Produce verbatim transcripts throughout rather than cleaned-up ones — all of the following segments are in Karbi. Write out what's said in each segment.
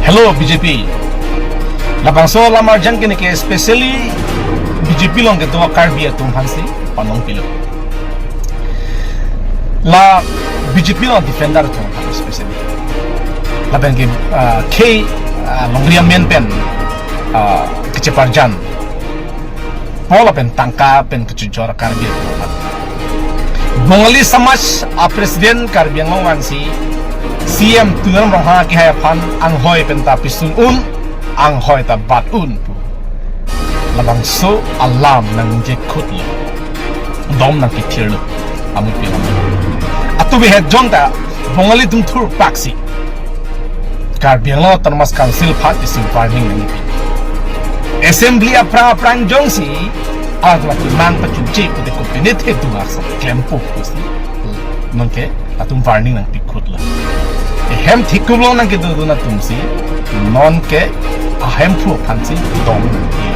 Hello, B J P. Labangso alam arjan ke neke especially B J P along kedo Karbi atum aphansi panong pilo. La B J P along defender atum aphan especially. Lapen ke, ah, khei, ah, longri amen pen, ah, kecheparjan po lapen tangka pen kechojor Karbi atum aphan. Bongali Samaj a-President Karbi Anglong ansi C M Tuliram Ronghang akehai aphan anghoi pen ta pisun un, anghoi ta bat un pu. Labangso alam nangjekhutlo. Dom nangkethirlo. Amut pilam. Atu behet jong ta Bongali atum thurpaksi Karbi Anglong Autonomous Council aphan isi warning nangpi. Assembly aphrang aphrang jongsi, alat alat man pachunche pute kopine the dunga sa klempo pusi. Nonke latum warning nangpikhutlo. Ehem thikup along nangkedodun atumsi, nonke ahemphu aphansi dom nangpi.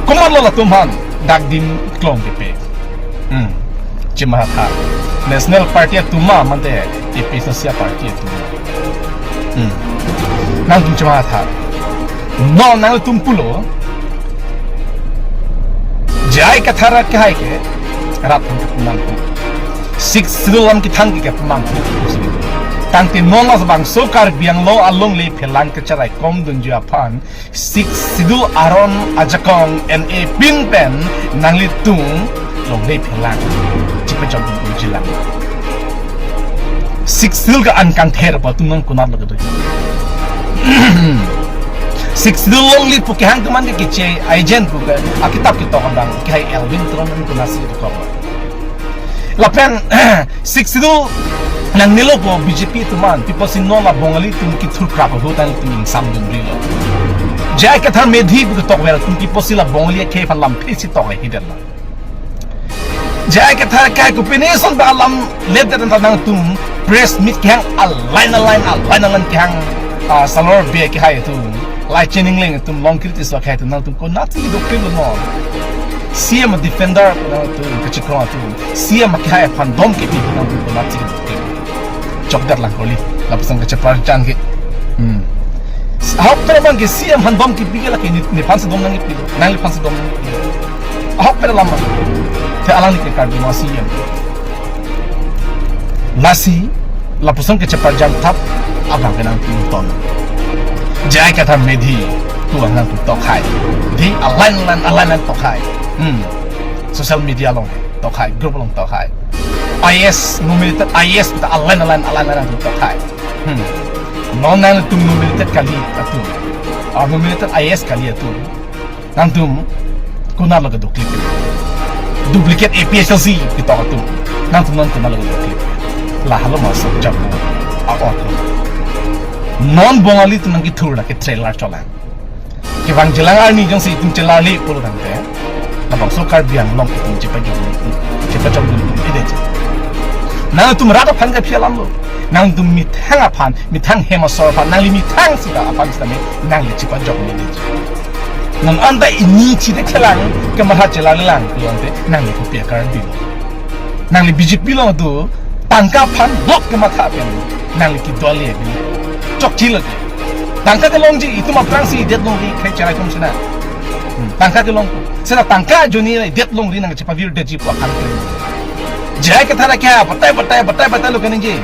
Komatlo latum aphan dak dim klong kepe. Hmm. Chimatha. National Party atum ma mante A P H L C a-party atum. Hmm. Nangtum chimatha. Non nangtum pulo. J I Kathar akehai ke rat aphan kepumang. Sixth Schedule alam kethang ke kepumang. Tangte non labangso Karbi Anglong alongle phelang kacharaikom dunji aphan Sixth Schedule aron ajakong N A pin pen nanglitum longle phelang chepajok dunji lang. Sixth Schedule ke-an kangther pu atum nang konatlo kedo. Sixth Schedule longle pu kehang atum an ke keche agent pu ke akitap ketok abang kehai Elwin Teron an konatsi ketok. Lapen Sixth Schedule nangnelo pu B J P atum an, pi apotsi non la Bongali atum kethur krap ahut nangtum ingsam dunrilo. J I Kathar Medhi pu ketok ver atum pi apotsi la Bongali akhei aphan lamphisi tok ahidetlo. J I Kathar akehai kopine ason ba alam ledet anta nangtum press meet kehang a-line a-line a-line a-line kehang, ah, Salor Bey akehai atum, Laichin Engleng atum, Longkir Tisso akehai atum nangtum konatsi dokpilo non. C M defender nangtum kachikrong atum. C M akehai aphan dom kepi nangtum konatsi dokpilo. Chokdat lang kali. Lapuson kacheparjan ke. Hmm. Ahok pen abang ke C M aphan dom kepi ke lake ne, nephansi dom nangkepilo. Nangliphansi dom nangkepilo. Ahok pen alam abang. Te alangli ke Karbi Anglong C M. Lasi, lapuson kacheparjan thap abang ke nangtum ton. J I Kathar Medhi, tu nangtum tokhai. Dei a-line a-line a-line a-line tokhai. Hmm. Social media along tokhai, group along tokhai. I A S, nominated I A S ta a-line a-line a-line a-line nangtum tokhai. Hmm. Non nangtum nominated kali atum. Ah, nominated I A S kali atum. Nangtum konatlo kedo klik. Duplicate A P H L C ketok atum. Nangtum non konatlo kedo klik. La halo masuk japu a-ot lo. Non Bongali atum nangkethur lake trailer cholang. Kevangjilang arni jongsi itum chelarle pulo tangte, labangso Karbi Anglong itum chepajok, chepajok dundeji. Nangtum rat aphan kaphi alamlo. Nangtum methang aphan, methang hem asor aphan, nangli methang sita aphan sitame nangli chepajok dundeji. Non anta ini chide chelang, kematha chelarlelang pulo tangte, nangli kopi a-Karbi lo. Nangli B J P along do, tangka aphan lok kematha pen nangli kedo ale pen. Chokchelo ke. Tangka kelongji, itum aphrangsi det longri khei cherai atum sina. Hmm, tangka kelong. Sina tangka ajoine det longri nangchepavirdetji pu aphan ke. J I Kathar ke batai batai batai batai lo keningje.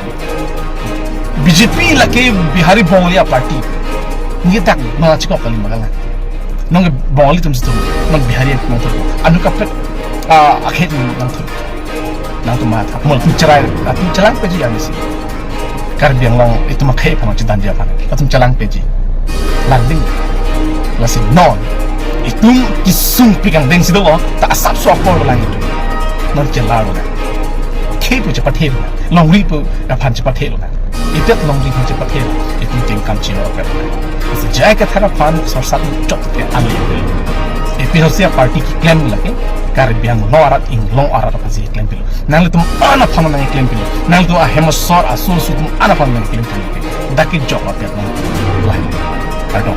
B J P lake Bihari Bongali a-party. Ningje dak nangchikok kali magala. Nong Bongali atum situ, nong Bihari atum situ. Anu kaprek, ah, akhir nangtum. Nangtum matha, mo atum cherai, atum chelangpeji anisi. Karbi Anglong itum akhei aphan chedandi aphan. Atum chelangpeji. Langding. Lasi non. Itum kesung pikang dengsi dolo, ta asapso apor lang itum. Non chelarlo na. Khei pu chepathe lo na. Longri pu aphan chepathe lo na. Idet longri aphan chepathe lo. Itum tingkam chino apor. Lasi J I Kathar aphan sorsat chot ke ale. A P H L C a-party keklem lake. Karbi Anglong arat, Inglong arat aphansi keklem pilo. Nanglitum an aphan nangklem pilo. Nanglitum ahem asor asor atum an aphan nangklem pilo. Dak kejok apet nang. Lah. Kardom.